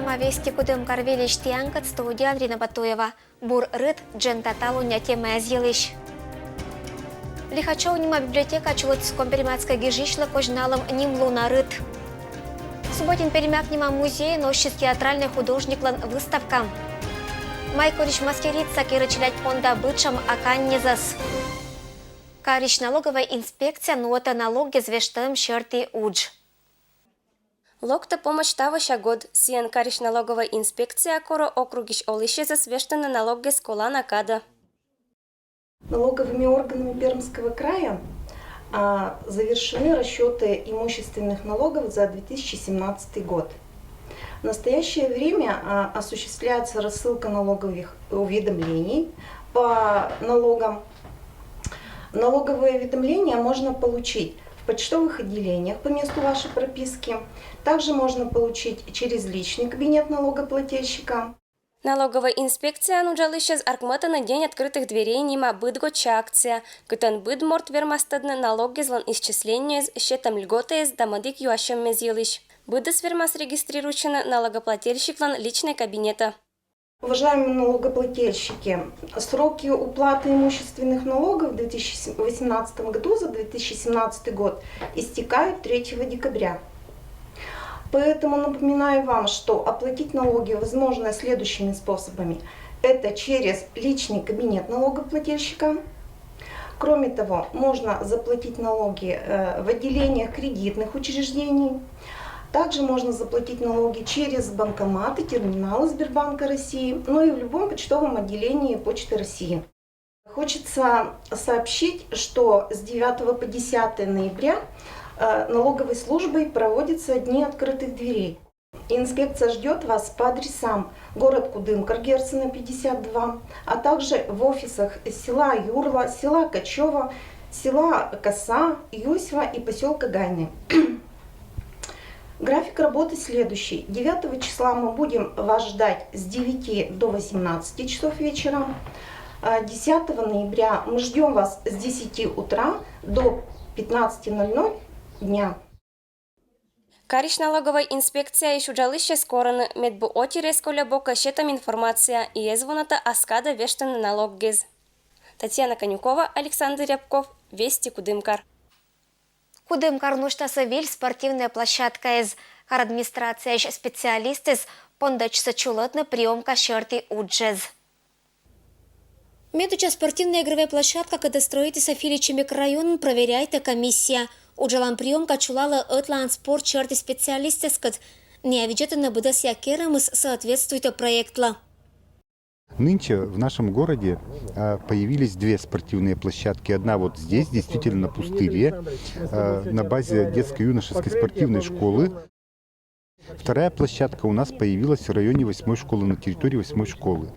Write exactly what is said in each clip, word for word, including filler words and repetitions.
Ма «Вести» Кудымкар выльысь тіянкӧд, студияын Рина Батуева. Бур рыт дженьтаталуння темаяяс йылысь. Лихачёв нима библиотека чулӧдіс Компермятскӧй гижысьлы козьналӧм нимлуна рыт. Субботин Пермяк нима музейын усис театральнӧй художниклӧн выставка. Майкорысь мастерица керӧ челядь понда бытшӧм аканьнизӧс. Карысь налоговӧй инспекция нуӧтӧ налогъяс вештӧм сьӧрті удж. Локтӧ помӧдз тавося год. Сійӧн карысь налоговӧй инспекция корӧ округысь олысьясӧс вештыны налогъяс колана кадӧ. Налоговыми органами Пермского края, а, завершены расчёты имущественных налогов за две тысячи семнадцатый год. В настоящее время, а, осуществляется рассылка налоговых уведомлений по налогам. Налоговые уведомления можно получить в почтовых отделениях по месту вашей прописки. Также можно получить через личный кабинет налогоплательщика. Налоговӧй инспекцияын уджалысьяс ӧткмӧдӧны «День открытых дверей» нима быдгодся акция, кытӧн быд морт вермас тӧдны налогъяслӧн исчислениеяс, сетӧм льготаяс да мӧдік юасьӧмъяс йылысь. Быдӧс вермас регистрируйтчыны налогоплательщиклӧн личнӧй кабинетӧ. Уважаемые налогоплательщики, сроки уплаты имущественных налогов в две тысячи восемнадцатом году за две тысячи семнадцатый год истекают третьего декабря. Поэтому напоминаю вам, что оплатить налоги возможно следующими способами. Это через личный кабинет налогоплательщика. Кроме того, можно заплатить налоги, э, в отделениях кредитных учреждений. Также можно заплатить налоги через банкоматы, терминалы Сбербанка России, ну и в любом почтовом отделении Почты России. Хочется сообщить, что с девятого по десятое ноября, э, налоговой службой проводятся дни открытых дверей. Инспекция ждёт вас по адресам: город Кудымкар, Герцена пятьдесят два, а также в офисах села Юрла, села Качёва, села Коса, Юсьва и посёлка Гайны. График работы следующий. Девятого числа мы будем вас ждать с девяти до восемнадцати часов вечера. А, десятого ноября мы ждём вас с десяти утра до пятнадцати ноль ноль дня. Карысь налоговӧй инспекцияысь уджалысьяс корӧны, медбу отир эз коля бокӧ сетӧм информация и эз вунӧдтӧ ас кадӧ вештыны налогъяс. Татьяна Конюкова, Александр Рябков, «Вести», Кудымкар. Кудымкарын усьтасны выль спортивнӧй площадкаыс. Кар администрацияысь специалистъяс пондӧдчисны чулӧдны приёмка сьӧрті уджыс. Медуча спортивнӧй игровӧй площадка, кодӧс стрӧитісны Филичи микрорайонын, проверяйтӧ комиссия. Уджалан приёмка чулалӧ ӧтлаын спорт сьӧрті специалистъяскӧд. Найӧ видзӧдӧны, быдӧсъя керӧмыс соответствуйтӧ проектлы. Нынче в нашем городе, а, появились две спортивные площадки. Одна вот здесь, действительно на пустыре, а, на базе детско-юношеской спортивной школы. Вторая площадка у нас появилась в районе восьмой школы, на территории восьмой школы.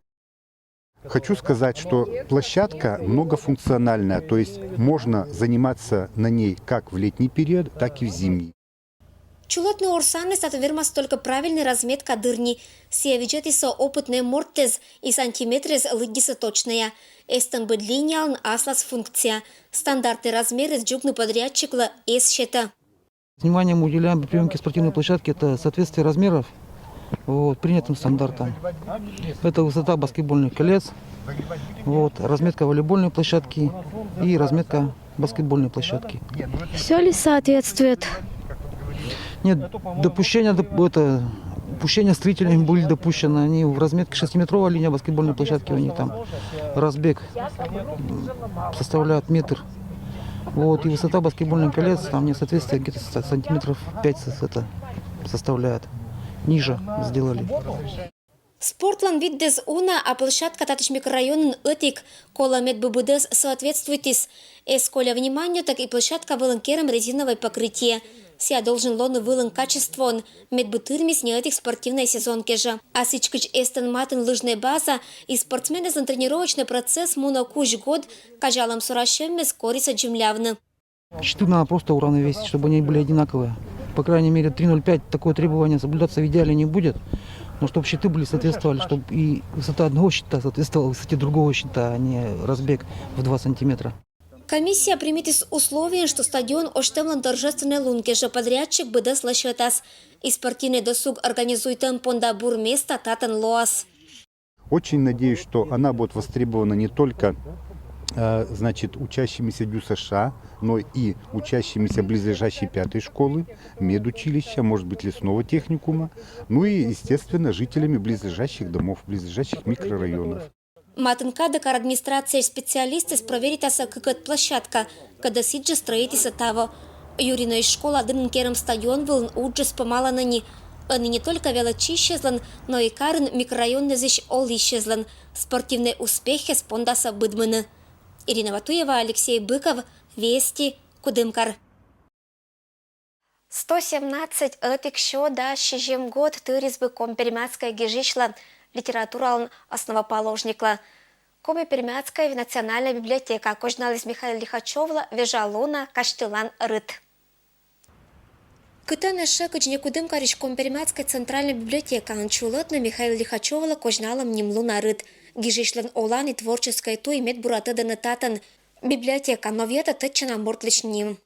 Хочу сказать, что площадка многофункциональная, то есть можно заниматься на ней как в летний период, так и в зимний. Чулӧдны орсаныс татӧн вермас только правильнӧй разметка дырни. Сійӧ видзӧдісны опытнӧй мортъяс и сантиметръяс лыддисны точнӧя. Эстӧн быд линиялӧн аслас функция. Стандартнӧй размеръяс дзугны подрядчиклы эз сетӧ. Внимание мы уделяем при приёмке спортивной площадки, это соответствие размеров, вот, принятым стандартам. Это высота баскетбольных колец, вот, разметка волейбольной площадки и разметка баскетбольной площадки. Всё ли соответствует? Нет, допущения, доп-, это, допущения строителями были допущены. Они в разметке шестиметровая линия баскетбольной площадки, у них там разбег, м, составляет метр. Вот, и высота баскетбольных колец там несоответствие где-то с-, сантиметров пять с-, это составляет. Ниже сделали. Спортлӧн виддяыс уна, а площадка татысь микрорайонын ӧтик. Колӧ, медбу быдӧс соответствуйтіс. Эз коля вниманиетӧг и площадка вылын керӧм резиновӧй покрытие. Сійӧ должен лоны вылын качествоӧн, медбу тырмис не ӧтик спортивнӧй сезон кежӧ. А сідзкӧ, эстӧн матын лыжнӧй база и спортсменъяслӧн тренировочнӧй процесс мунӧ кузь год. Казялӧм, сурасьӧмъяс корисӧ дземлявны. Щиты надо просто уравновесить, чтобы они были одинаковые. По крайней мере, три ноль пять, такое требование соблюдаться в идеале не будет. Но чтобы щиты были, соответствовали, чтобы и высота одного щита соответствовала высоте другого щита, а не разбег в два сантиметра. Комиссия примитіс условиен, што стадион ӧзтӧмлӧн торжественнӧй лун кежлӧ подрядчик быдӧс лӧсьӧдас. И спортивнӧй досуг организуйтӧм понда бур места татӧн лоас. Очень надеюсь, что она будет востребована не только э, значит, учащимися ДЮСШ, но и учащимися близлежащей пятой школы, медучилища, может быть, лесного техникума, ну и, естественно, жителями близлежащих домов, близлежащих микрорайонов. Матын кадӧ кар администрацияысь специалистъяс проверитасӧ кыкӧд площадка, кодӧс сідзжӧ стрӧитісӧ таво. Юриноысь школа дінын керӧм стадион вылын уджыс помалӧны ни. Ӧні не только велӧдчысьӧзлӧн, но и карын микрорайоннызысь олысьӧзлӧн. Спортивнӧй успехъяс пондасӧ быдмыны. Ирина Ватуева, Алексей Быков, Вести, Кудымкар. Сто семнадцать ӧтик сё да сизим год тырис бы коми-пермяцкӧй гижысьлӧн, литературалӧн основоположниклӧн. Коми-пермяцкӧй национальнӧй библиотека козьналіс Михаил Лихачёвлы вежалуна казьтылан рыт. Кытӧн эшшӧ, кыдз не Кудымкарысь коми-пермяцкӧй центральнӧй библиотекаын, чулӧтны Михаил Лихачёвлы козьналӧм нимлуна рыт. Гижысьлӧн олан и творческӧй туй мед бура тӧдӧны татӧн. Библиотека новъятӧ тӧдчана мортлысь ним.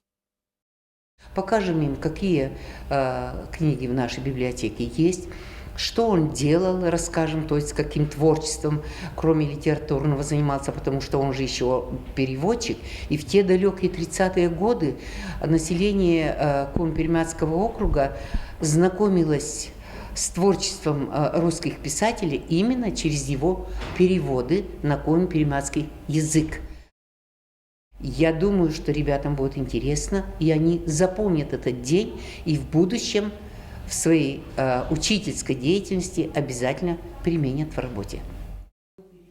Покажем им, какие э, книги в нашей библиотеке есть, что он делал, расскажем, то есть каким творчеством, кроме литературного, занимался, потому что он же еще переводчик. И в те далекие тридцатые годы население э, Коми-Пермяцкого округа знакомилось с творчеством э, русских писателей именно через его переводы на коми-пермяцкий язык. Я думаю, что ребятам будет интересно, и они запомнят этот день и в будущем в своей э, учительской деятельности обязательно применят в работе.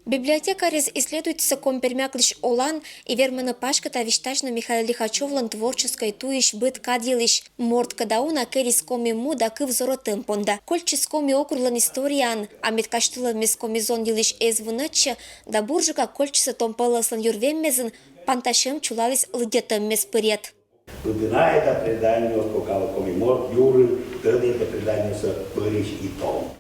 Библиотекарьяс исследуйтісӧ коми-пермяклысь олан и вермӧны паськыда висьтасьны Михаил Лихачёвлӧн творческӧй туйысь быд кад йылысь. Морт кӧда уна керис коми му да кыв зорӧтӧм понда. Кольччис Коми округлӧн историяӧн, а мед казьтылӧммес коми зон йылысь эз вунӧдчы да бурджыка кольччисӧ том пӧлӧслӧн юрвеммезйын, пантасьӧм чулаліс лыддьӧтӧммес пырйӧд. Лыдынаӧ да преданньӧ, кокалӧ коми морт юрын, тӧдӧ да преданньӧсӧ пырысь и том.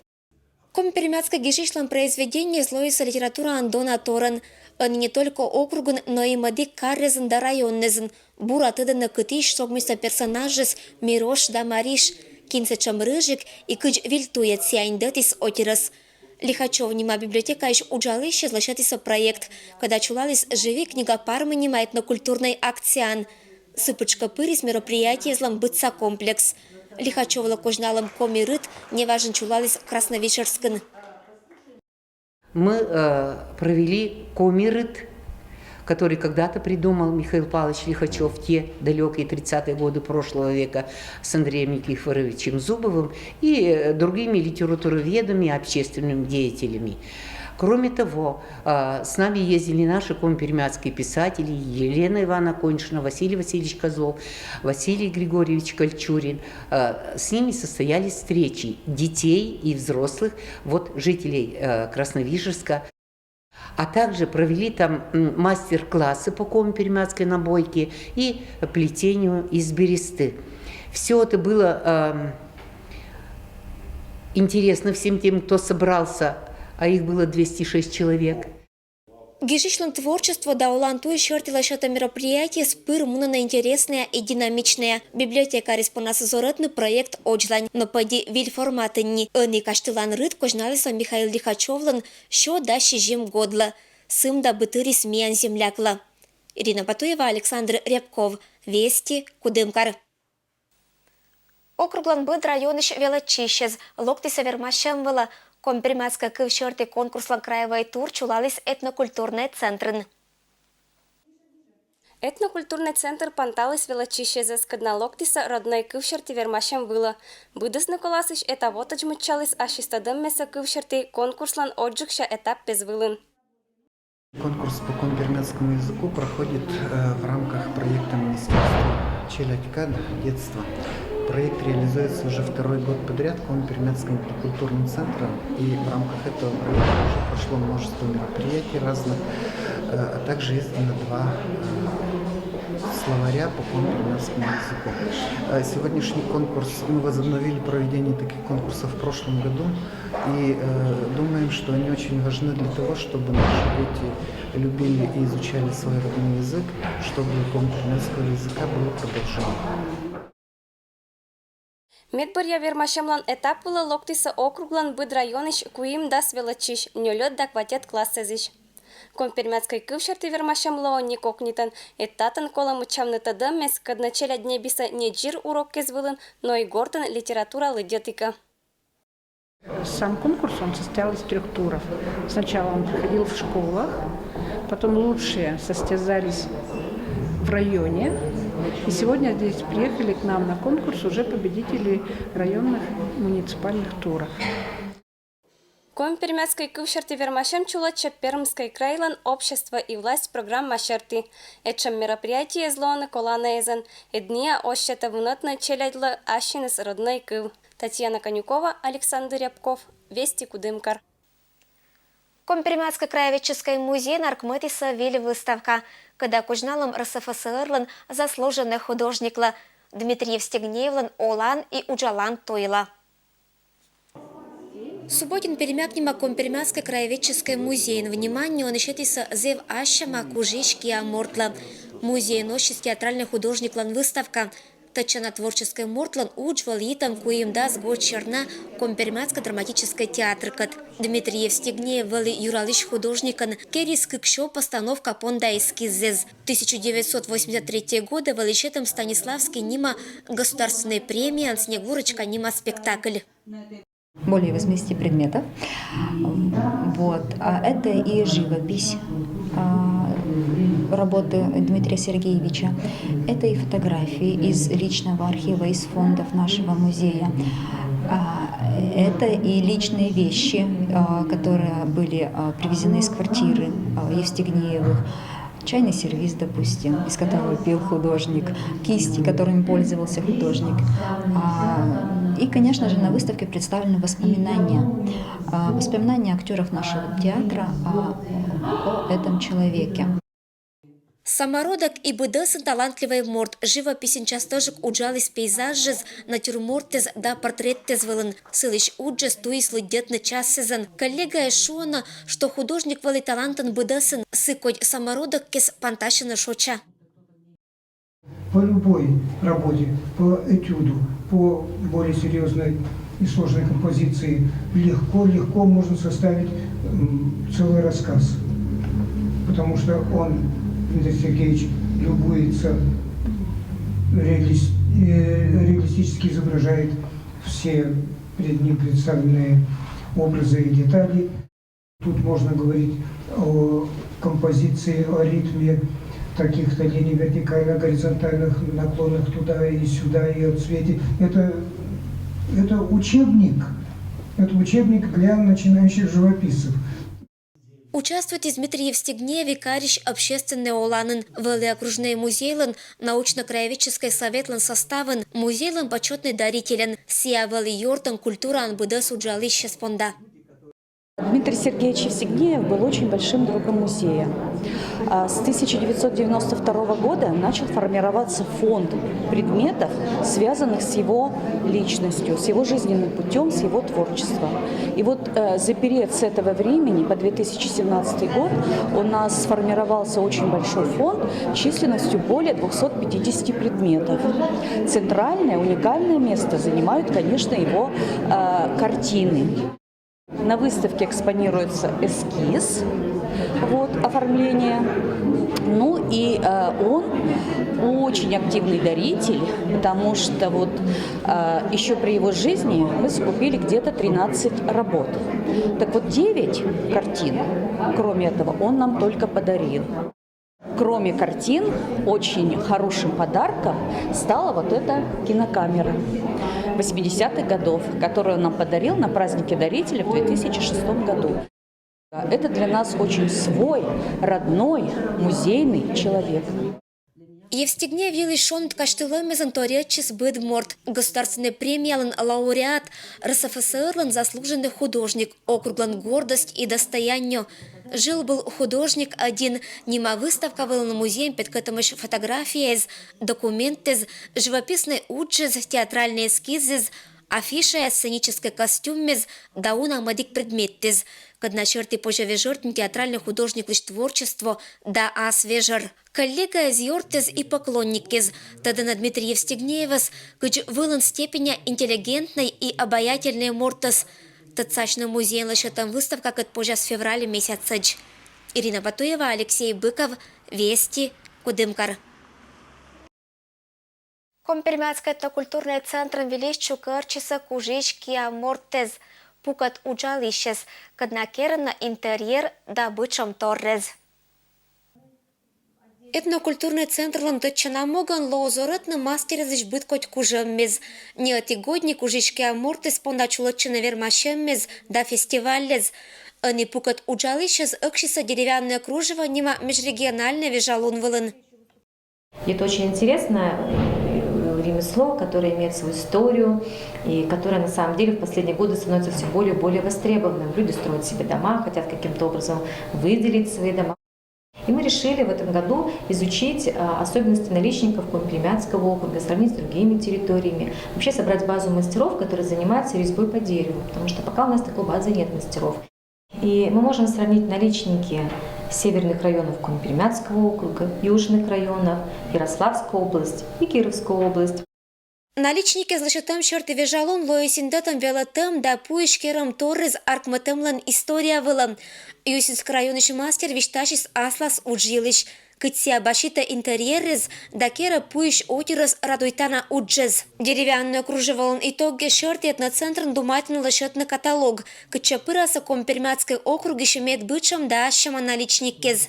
Коми-пермяцкӧй гижысьлӧн произведениеяс лоисӧ литератураын дона торйӧн. Ӧні не только округын, но и мӧдік каръясын да районнызын бура тӧдӧны кытысь шогмысьса персонажыс Мирош да Мариш, кин сэтшӧм рыжик и кыдз выль туйӧд сійӧ индӧтіс отирӧс. Лихачёв нима библиотекаысь уджалысьяс лӧсьӧдісӧ проект, кӧда чулаліс «Живи, книга Пармы» нима этнокультурнӧй акцияӧн. Сы пытшкӧ пырис мероприятиеяслӧн быдса комплекс. Лихачёвлы козьналӧм коми рыт неважӧн чулаліс Красновишерскын. Мы э, провели коми рыт, который когда-то придумал Михаил Павлович Лихачев в те далекие тридцатые годы прошлого века с Андреем Никифоровичем Зубовым и э, другими литературоведами и общественными деятелями. Кроме того, э, с нами ездили наши коми-пермяцкие писатели Елена Ивановна Коньшина, Василий Васильевич Козлов, Василий Григорьевич Кольчурин. Э, с ними состоялись встречи детей и взрослых, вот жителей э, Красновишерска. А также провели там мастер-классы по коми-пермяцкой набойке и плетению из бересты. Все это было э, интересно всем тем, кто собрался, а их было двести шесть человек. Гижысьлӧн творчество да олан туй серти лӧсьӧдӧм мероприятиеяс пыр мунӧны интереснӧя и динамичнӧя. Библиотекарьяс понас зорӧтны проект ӧдзлань, но пӧди выль форматын ни. Ӧні казьтылан рыт козьналісӧ Михаил Лихачёвлӧн сё да сизим годлы. Сы мында бытырис миян земляклы. Ирина Батуева, Александр Рябков, Вести, Кудымкар. Округлӧн быд районысь велӧдчысьяс локтісӧ вермасьӧм вылӧ. Коми-пермяцкӧй кыв серти конкурслӧн краевӧй тур чулаліс этнокультурнӧй центрын. Этнокультурнӧй центр панталіс велӧдчысьясӧс, кодъяс локтісӧ роднӧй кыв серти вермасьӧм вылӧ. Быдӧснӧ коласысь этавотӧдз мыччаліс ассьыс тӧдӧммесӧ кыв серти конкурслӧн ӧтджыкся этап пез вылын. Конкурс по коми-пермяцкому языку проходит э, в рамках проекта Министерства «Челядь кад. Детство». Проект реализуется уже второй год подряд Коми-пермяцким культурным центром. И в рамках этого проекта уже прошло множество мероприятий разных, э, а также издано два э, словаря по конпримерскому языку. Э, Сегодняшний конкурс, мы возобновили проведение таких конкурсов в прошлом году, и э, думаем, что они очень важны для того, чтобы наши дети любили и изучали свой родной язык, чтобы конпримерского языка было продолжение. Медбӧръя вермасьӧмлӧн этап вылӧ локтісӧ округлӧн быд районысь куимдас велӧдчысь, нёльӧд да кватьӧд классъясысь. Компермяцкӧй кыв серти вермасьӧм лоӧ не кокнитӧн, ӧд татӧн колӧ мыччавны тӧдӧммес, кӧднӧ челядь ньӧбисӧ не дзир урокъяс вылын, но и гортын литература лыддьӧдігӧн. Сам конкурс, он состоял из трех туров. Сначала он проходил в школах, потом лучшие состязались в районе. И сегодня здесь приехали к нам на конкурс уже победители районных муниципальных туров. Компермяцкӧй кыв серти вермасьӧм чулӧдчӧ Пермскӧй крайлӧн «Общество и власть» программа серти. Этшӧм мероприятиеяс лоӧны колана эзӧн, ӧд нин оз сетӧй вунӧдны челядьлы ассьыныс роднӧй кыв. Татьяна Конюкова, Александр Рябков, Вести, Кудымкар. Компермяцкӧй краеведческӧй музейын ӧркмӧдісӧ выль выставка, кӧда козьналӧм РСФСР-лӧн заслуженнӧй художниклӧн Дмитрий Евстигнеевлӧн олан и уджалан туйла. Субботин Пермяк нима Компермяцкӧй краеведческӧй музейын внимание ӧні сетісӧ зэв ассяма кужысь киа мортлы. Музейын оссис театральнӧй художниклӧн выставка. Тӧдчана творческӧй мортлӧн удж вӧлі йитӧм куимдас год серна Компермяцкӧй драматическӧй театркӧд. Дмитрий Евстигнеев вӧлі юралысь художникӧн, керис кык сё постановка понда эскиззэс. Тысяча девятьсот восемьдесят третьего года вӧлі сетӧм Станиславский нима государственнӧй премияӧн «Снегурочка» нима спектакль. Более восьмидесяти предметов. Вот. А это и живопись, а, работы Дмитрия Сергеевича. Это и фотографии из личного архива, из фондов нашего музея. А, это и личные вещи, а, которые были, а, привезены из квартиры, а, Евстигнеевых. Чайный сервиз, допустим, из которого пил художник, кисти, которыми пользовался художник. А, и, конечно же, на выставке представлены воспоминания. А, воспоминания актёров нашего театра о, о этом человеке. Самородок и быдӧсын талантлівӧй морт живописьын частӧджык уджаліс пейзажъяс, натюрмортъяс да портретъяс вылын. Сылысь уджыс туйыс лыддьӧдны час эзӧн. Коллегаыс шуӧны, что художник вӧлі талантӧн быдӧсын, сы кодь самородоккӧд пантасьӧны шоча. По любой работе, по этюду, по более серьезной и сложной композиции легко-легко можно составить целый рассказ. Потому что он, Дмитрий Сергеевич, любуется, реалистически изображает все перед ним представленные образы и детали. Тут можно говорить о композиции, о ритме таких-то линий вертикально-горизонтальных, наклонных туда и сюда, и о цвете. Это, это учебник. Это учебник для начинающих живописцев. Участвуйтіс Дмитрий Евстигнеев и карысь общественнӧй оланын, вӧлі окружнӧй музейлӧн научно-краеведческӧй советлӧн составын, музейлӧн почётнӧй дарительӧн. Сійӧ вӧлі ёртӧм культураын быдӧс уджалысьяс понда. Дмитрий Сергеевич Евстигнеев был очень большим другом музея. А с тысяча девятьсот девяносто второго года начал формироваться фонд предметов, связанных с его личностью, с его жизненным путем, с его творчеством. И вот э, за период с этого времени по две тысячи семнадцатый год у нас сформировался очень большой фонд численностью более двухсот пятидесяти предметов. Центральное, уникальное место занимают, конечно, его э, картины. На выставке экспонируется эскиз, вот, оформление. Ну и э, он очень активный даритель, потому что вот э, еще при его жизни мы закупили где-то тринадцать работ. Так вот, девять картин, кроме этого, он нам только подарил. Кроме картин, очень хорошим подарком стала вот эта кинокамера восьмидесятых годов, которую он нам подарил на празднике дарителя в две тысячи шестом году. Это для нас очень свой, родной, музейный человек. Евстигнеев йылысь шоныт казьтылӧмӧзлӧн торйӧдчис быд морт: государственнӧй премиялӧн лауреат, РСФСР-лӧн заслуженный художник, округлӧн гордость и достояние. «Жил-был художник один» нима выставка вылын музейын петкӧдӧмысь фотографияяс, документъяс, живописнӧй уджыс, театральнӧй эскизыс, афишаяс, сценическӧй костюмъяс да уна мӧдік предметъяс, кӧдна серти позьӧ вежӧртны театральнӧй художниклысь творчество да ас вежӧр. Коллегаяс, ёртъяс и поклонникъяс тӧдӧны Дмитрий Евстигнеевӧс кыдз вылын степеня интеллигентнӧй и обаятельнӧй мортӧс. Тӧдсасьны, музейын лӧсьӧдтӧм выставкакӧд позяс февраль месяцӧдз. Ирина Батуева, Алексей Быков, «Вести», Кудымкар. Коми-Пермяцкӧй этнокультурнӧй центрын вильысь чукӧртчисӧ кужысь киа мортӧс, пукӧт уджалысьӧс, кӧдна керӧны интерьер да бытшӧм торъяс. Этнокультурнӧй центрлӧн тӧдчана могӧн лоӧ зорӧтны мастеръяслысь быд кодь кужӧммис. Ни ӧти годни кужысь киа мортыс понда чулӧдчӧны вермасьӧмъяс да фестивальяс. Ӧні пукӧт уджалысьӧс ӧксисӧ «Деревянное кружево» нима межрегиональнӧй вежалун вылын. Это очень интересное э, ремесло, которое имеет свою историю и которое на самом деле в последние годы становится все более и более востребованным. Люди строят себе дома, хотят каким-то образом выделить свои дома. И мы решили в этом году изучить а, особенности наличников Коми-Пермяцкого округа, сравнить с другими территориями, вообще собрать базу мастеров, которые занимаются резьбой по дереву, потому что пока у нас такой базы нет мастеров. И мы можем сравнить наличники северных районов Коми-Пермяцкого округа, южных районов, Ярославская область и Кировская область. Наличникъяс лӧсьӧдтӧм серти вежалун лоис индӧтӧм велӧдтӧм да пуысь керӧм торъяс аркмӧтӧмлӧн история вылӧ. Юсинск районысь мастер висьтасис аслас удж йылысь, кыдз сійӧ баситӧ интерьеръяс да керӧ пуысь отирӧс радуйтана уджӧс. «Деревянное кружеволӧн» итогъяс серти этноцентрын думайтӧны лӧсьӧдны каталог, кытчӧ пырасӧ Коми-Пермяцкӧй округысь мед бытшӧм да ассьӧма наличникъяс.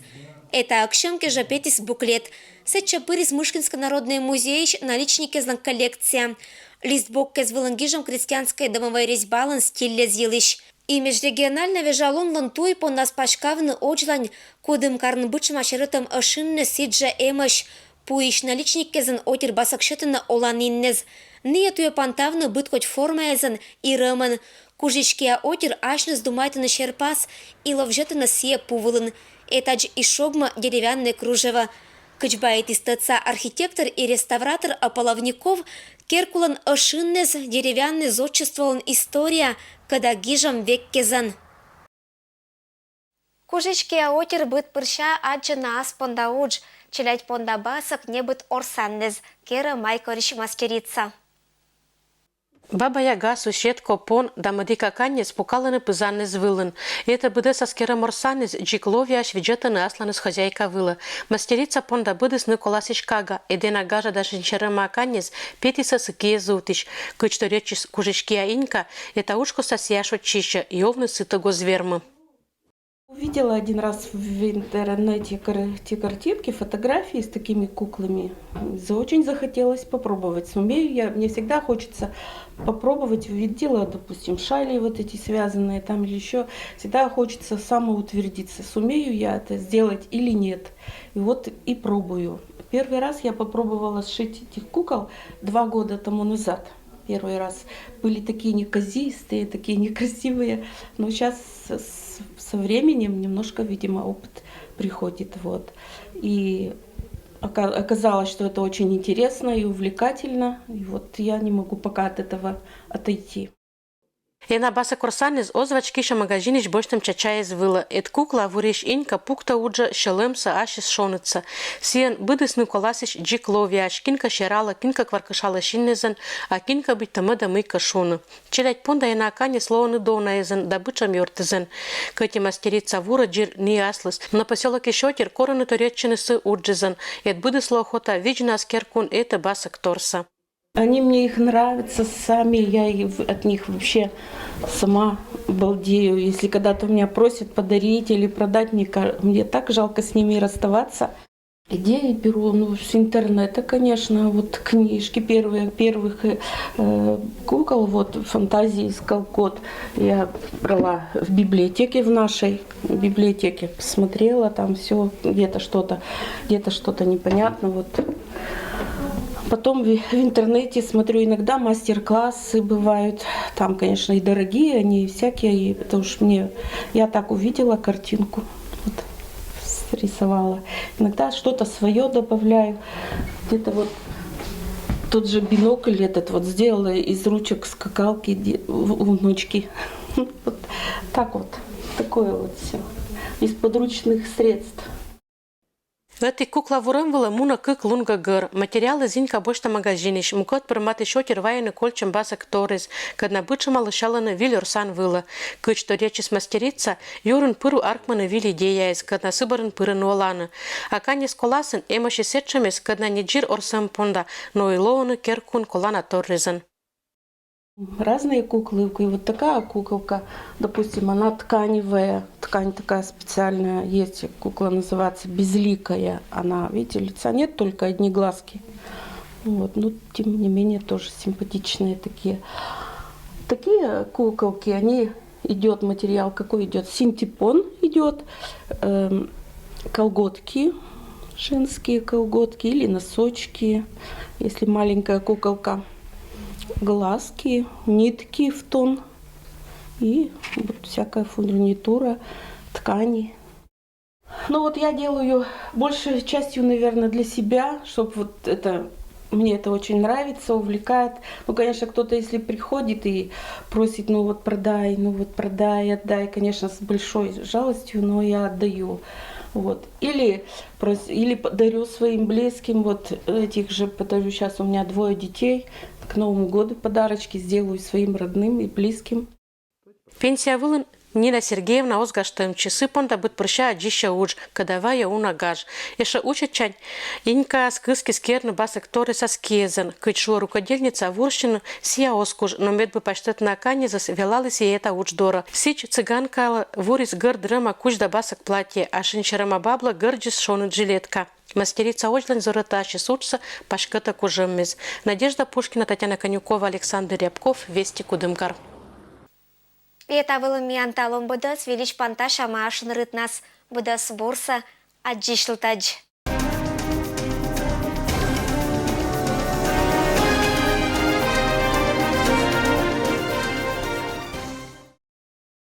Этаӧксьӧм кежӧ петіс буклет. Сэтчӧ пырис Мышкинскӧй народнӧй музейысь наличникъяслӧн коллекция. Листбокъяс вылын гижӧм крестьянскӧй домовӧй резьбалӧн стильяс йылысь. И межрегиональнӧй вежалунлӧн туй пондас паськавны одзлань Кудымкарын бытшӧма серӧтӧм ӧшинныс сідзжӧ эмӧсь. Пуысь наличникъясӧн отир басӧк сетӧны оланіннас. Ныа туйӧ пантавны быд кодь формаясӧн и рӧмӧн. Кужысь киа отир асьныс думайтӧны серпас и ловзьӧдӧны сійӧ пу вылын. Этадз и шогмӧ «Деревянное кружево». Кыдз баитіс тӧдса архитектор и реставратор А. Половников, керкулӧн ӧшинныс деревяннӧй зодчестволӧн история кӧда гижӧм векъясӧн. Кужысь киа отир быд пырся аддзӧны ас понда удж, челядь понда басӧк небыд орсанныс, керӧ Майкорысь мастерица. Баба Яга, суседко, пон да мӧдіка каньыс пукалӧны пызаныс вылын. Этӧ быдӧс ас керӧм орсаныс дзик ловъяӧсь видзӧдтӧны асланыс хозяйка вылӧ. Мастерица понда быдыс ны коласысь кага, эд на гажа да шензьсерӧма каньыс петіс сыкйӧ зувтысь. Кыдз торйӧдчис кужысь киа Инька, этӧ удж костас сійӧ шойччысьӧ и овны сытӧг оз вермы. Увидела один раз в интернете кар- те картинки, фотографии с такими куклами. За- Очень захотелось попробовать. Сумею я, мне всегда хочется попробовать вид дела, допустим, шали вот эти связанные там или еще. Всегда хочется самоутвердиться, сумею я это сделать или нет. И вот и пробую. Первый раз я попробовала сшить этих кукол два года тому назад. Первый раз были такие неказистые, такие некрасивые. Но сейчас со временем немножко, видимо, опыт приходит. Вот. И оказалось, что это очень интересно и увлекательно. И вот я не могу пока от этого отойти. Эна басӧк орсаныс оз вачкысьӧ магазинысь босьтӧм чачаяс вылӧ. Эд кукла вурысь Инька пуктӧ уджӧ сьӧлӧмсӧ ассьыс шонытсӧ. Сійӧн быдыс ны коласысь дзик ловъяӧсь: кинкӧ сералӧ, кинкӧ кваркышалӧ синнызӧн, а кинкӧ быттьӧ мӧдӧ мыйкӧ шуны. Челядь понда эна каньыс лоӧны донаясӧн да бытшӧм ёртъясӧн. Кӧть и мастерица вурӧ дзир ни аслыс, но посёлокысь отир корӧны торйӧдчыны сы уджысӧн. Эд быдыслы охота видзны ас керкуын этӧ басӧк торсӧ. Они мне их нравятся сами, я от них вообще сама балдею. Если когда-то у меня просят подарить или продать, мне, мне так жалко с ними расставаться. Идеи беру ну, с интернета, конечно. Вот книжки первые, первых э, кукол, вот фантазии искал код. Я брала в библиотеке в нашей библиотеке, посмотрела там все, где-то что-то, где-то что-то непонятно. Вот Потом в в интернете смотрю, иногда мастер-классы бывают. Там, конечно, и дорогие они, и всякие. И это уж мне, я так увидела картинку, вот, срисовала. Иногда что-то свое добавляю. Где-то вот тот же бинокль этот вот сделала из ручек скакалки де- у внучки. Вот так вот. Такое вот все. Из подручных средств. Ӧти кукла вурӧм вылӧ мунӧ кык лун гӧгӧр. Материалыс Инька босьтӧ магазинысь. Мукӧд пыр матысь отир вайӧны кольччӧм басӧг торйыс, кӧд на быдшӧма лӧсялӧны виль орсан вылӧ. Кыдз торйӧдчис мастерица, юрын пыр аркмӧны виль идеяяс, кӧд на сы бӧрын пырӧны оланӧ. А каньяс коласын эмӧсь и сэтшӧмъяс, кӧд на не дзир орсӧм понда, но и лоӧны керкуын колана торйӧн. Разные куклы. И вот такая куколка, допустим, она тканевая, ткань такая специальная есть, кукла называется безликая. Она, видите, лица нет, только одни глазки. Вот, но тем не менее тоже симпатичные такие. Такие куколки, они идет материал, какой идет? Синтепон идет, эм, колготки, женские колготки или носочки, если маленькая куколка, глазки, нитки в тон и вот всякая фурнитура, ткани. Ну вот я делаю большей частью, наверное, для себя, чтобы вот это мне это очень нравится, увлекает. Ну, конечно, кто-то, если приходит и просит, ну вот продай, ну вот продай, отдай, конечно, с большой жалостью, но я отдаю. Вот. Или, прос- или дарю своим близким, вот этих же подарю. Сейчас у меня двое детей, к Новому году подарочки сделаю своим родным и близким. Пенсия вылын Нина Сергеевна оз гажтӧмтчы, сы понда быдпырся аддзысьӧ удж, кӧда вайӧ уна гаж. Ещӧ учӧтчань Инькаыс кыскис керны басӧг торйыс ас киӧзӧн. Кыдз шуӧ рукодельница, вурсьыны сійӧ оз куж, но медбӧ пасьтӧдны на каньясӧс, велаліс и эта удж дорӧ. Сідз, цыганкалы вурис гӧрд рӧма кузь да басӧг платье, а шыӧдз рӧма баблӧ гӧрдзис шоныд жилетка. Мастерица озьлань зорӧтӧ ассьыс уджсӧ паськӧтӧ кужӧммис. Надежда Пушкина, Татьяна Конюкова, Александр Рябков, Вести, Кудымкар. Эта вылын миян талун быдӧс. Выльысь пантасям ачым рытнас. Быдӧс бурсӧ, аддзысьлытӧдз.